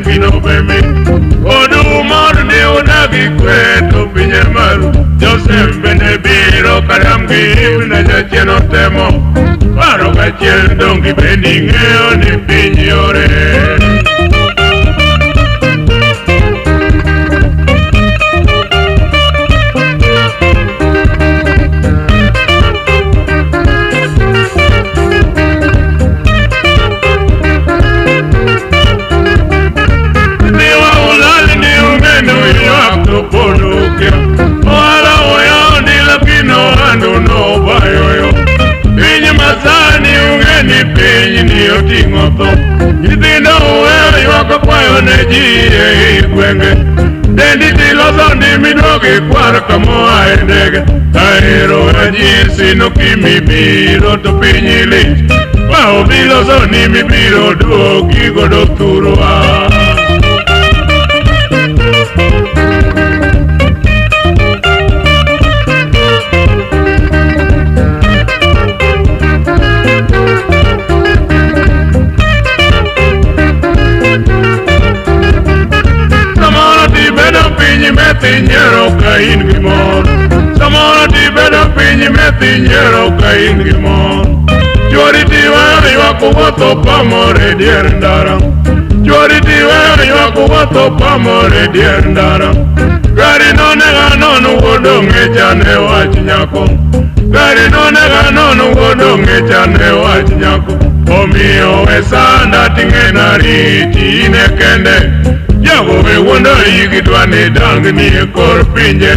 gino bemi. Odu mor ni udagi kwe to pinye maru. Joseph bende biro karam gi na jachien otemo. Paro kachiel dongi bende ing'eyo ni piny yore. Nyithindo uweyo ywak kwayo ne ji ei gwenge. Dendi tiloso ndi miduogo ikwar kamoa e ndege. Ahero anyisi no kimibiro to piny lich. Ma obiloso ni mibiro duogi godo thurwa. Nyiero ka in gi mor. Samoro tibedo piny methi nyiero ka in gi mor. Chuori tiweyo ywak wuotho pamor e dier ndara. Chuori tiweyo ywak wuotho pamor e dier ndara. Gari nonega non wuod ong'echa ne wach nyako. Gari nonega non wuod ong'echa ne wach nyako. Omiyo we sanda ting'ena riti in e kende. Jago we wuondo igi dwa ni dangni e kor pinje.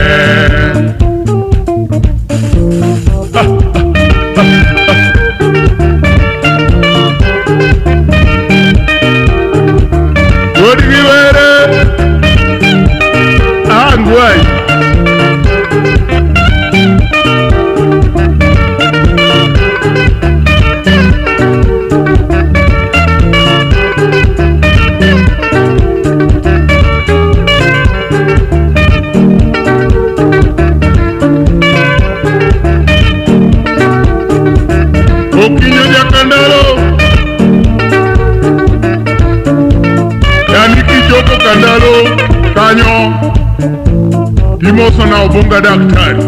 Wuod gi were angwai. Okinyo jakandalo. Yani kichopo Kandalo kanyo timoso na Obunga daktari.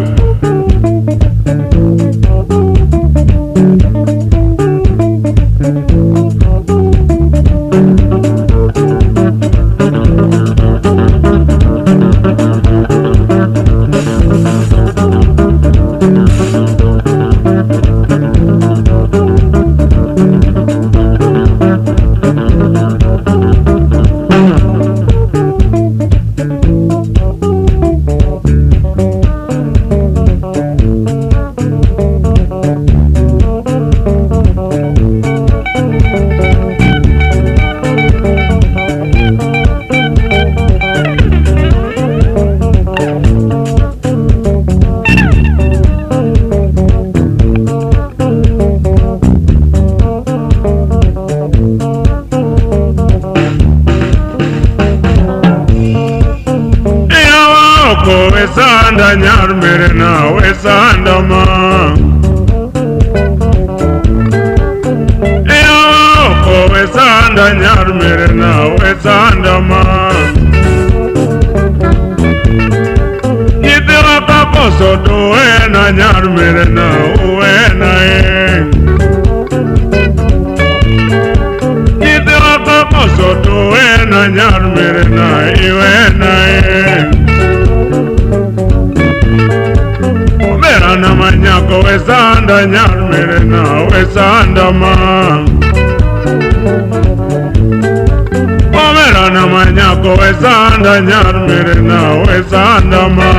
Wesanda nyar merena wesanda ma. Eo wesanda nyar merena wesanda ma. Nyithiwa kakoso to wena nyar merena wena e. Nyithiwa kakoso to wena nyar merena iwena e. Na manyako wesanda nyar merena wesanda ma. Omera na manyako wesanda nyar merena wesanda ma.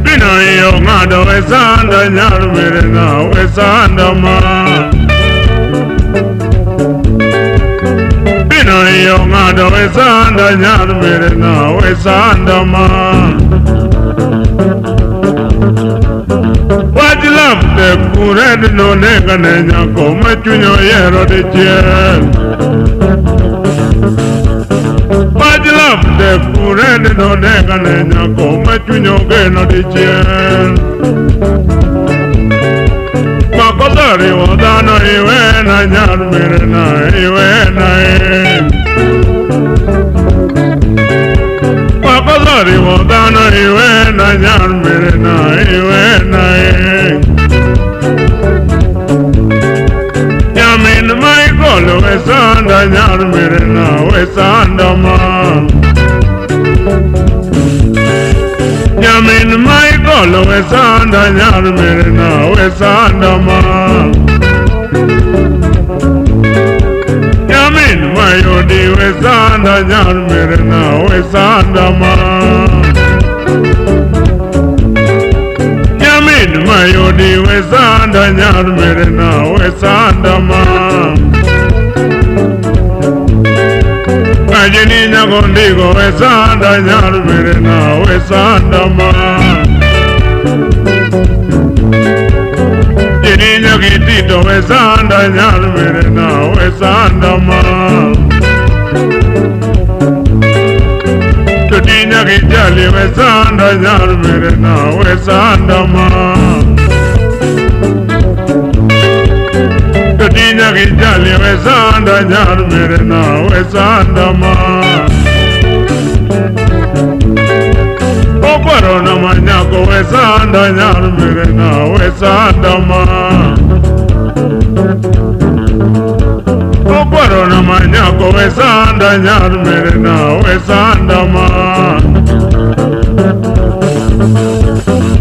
Bino iyo ng'ado wesanda nyar merena wesanda ma. Bino iyo ng'ado wesanda nyar merena wesanda ma. Wach love tek kured no nega ne nyako ma chuny oyiero dichiel. Wach love tek kured no nega ne nyako ma chuny ogeno dichiel. Mak Wakosariwo dhano iwena nyar mirna iwena e. Wakosariwo dhano iwena nyar mirna iwena e. Nyamin Michael wesanda nyar mirna wesanda ma. Nyamin Michael wesanda nyar mirna wesanda ma. Nyamin Mayodi wesanda nyar mirna wesanda ma. Nyamin Mayodi wesanda nyar mirna wesanda ma. Ajini nyagondigo wesanda nyar mirna wesanda ma. Jini nyagitito wesanda nyar mirna wesanda ma. Tuti nyagijali wesanda nyar mirna wesanda ma. Tuti nyagijali wesanda nyar mirna wesanda ma. Okwaro na manyako wesanda nyar mirna wesanda ma. Okwaro na manyako wesanda nyar mirna wesanda ma.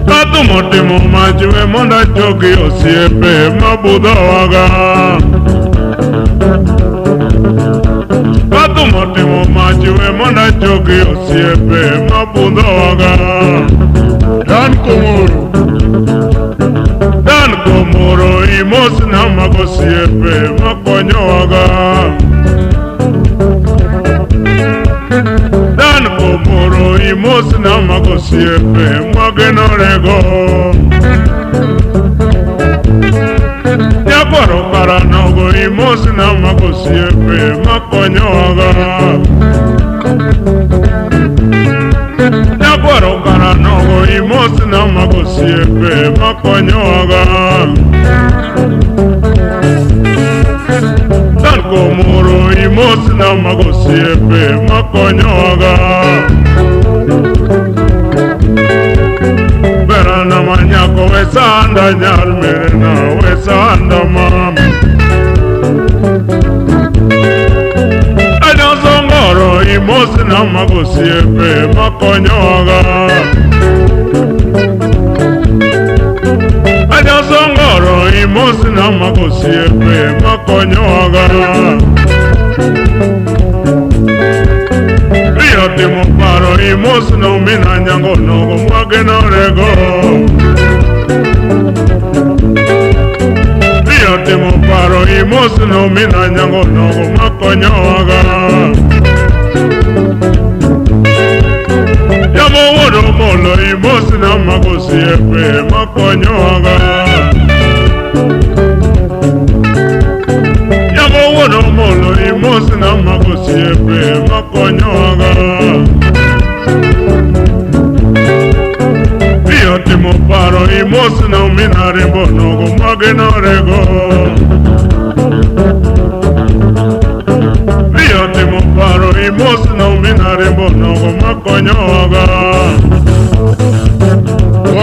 Katumotimo machwe monda choki osiepe mabudho waga. Katumotimo machwe monda choki osiepe mabudho waga. Dan Komoro. Dan Komoro imos na magosiepe makonyo waga. Dan Komoro imos na magosiepe magenorego. Nyakwaro karanogo imos na magosiepe makonyo waga. Nyakwaro karanogo imos na magosiepe makonyo waga. Dan Komoro imos na magosiepe makonyo waga. Berana manyako wesanda nyar mirna wesanda ma. Adosongoro imos na magosiepe makonyo waga. Adosongoro imos na magosiepe makonyo waga. Timo paro imos no mina nyango nogo mwagenorego. Rio timo paro imos no mina nyango nogo makonyo waga. Yamo wodo molo imos na magosiepe makonyo waga. Yamo wodo molo imos na magosiepe makonyo waga. Rio timo paro imos na mina rembo nogo mwagenorego. Rio timo paro imos na mina rembo nogo makonyo waga.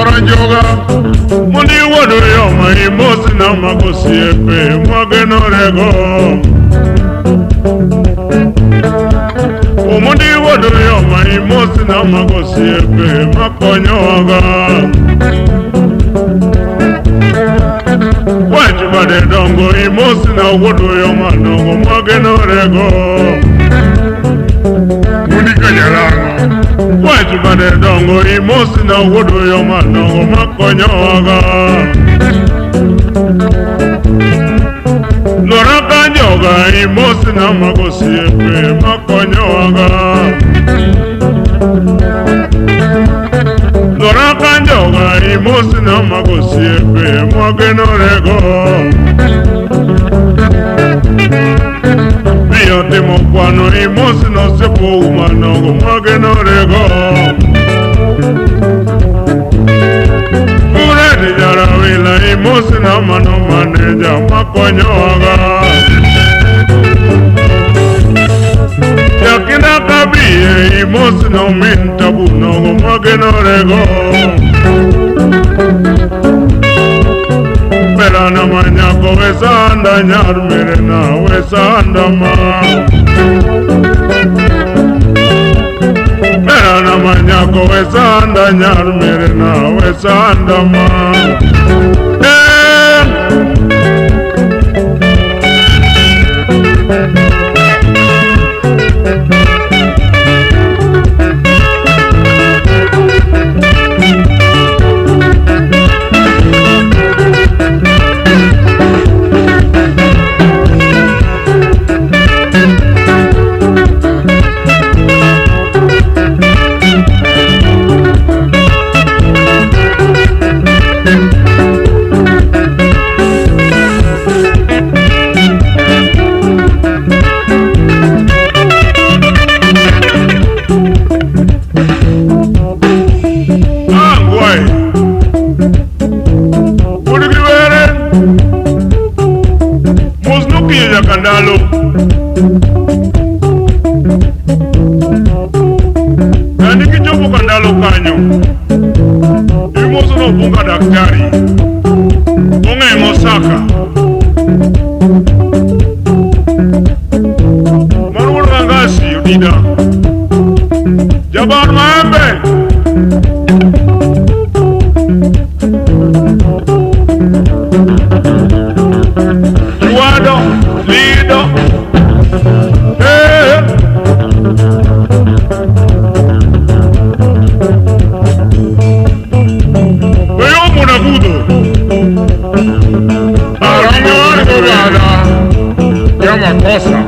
Oranjoga. Mundi wodo yoma imos na magosiepe mwagenorego. Omundi wodo yoma imos na magosiepe makonyo waga. Wachibade dongo imos na wodo yoma nogo mwagenorego. Mundi kajalanga. Wachibade dongo imos na wodo yoma nogo makonyo waga. Lora kanjoga imos na magosiepe makonyo waga. Lora kanjoga imos na magosiepe mwagenorego. Rio timo kwano imos no sepo umanogo mwagenorego. Uredi jarawila imos na Ogola mano maneja makonyowaga. Jakina kabiye imos no min tabu nogo magenorego. Berana manyako wesanda nyar mirena wesanda ma. Berana manyako wesanda nyar mirena wesanda ma. Kandalo Nani kichopo kandalo kanyo Imoso no bunga daktari Onge mosaka Maruwa ngasi udida Jabar maembe Juado Lido hey. Veyo munagudo Arame wargo bada Yama kosa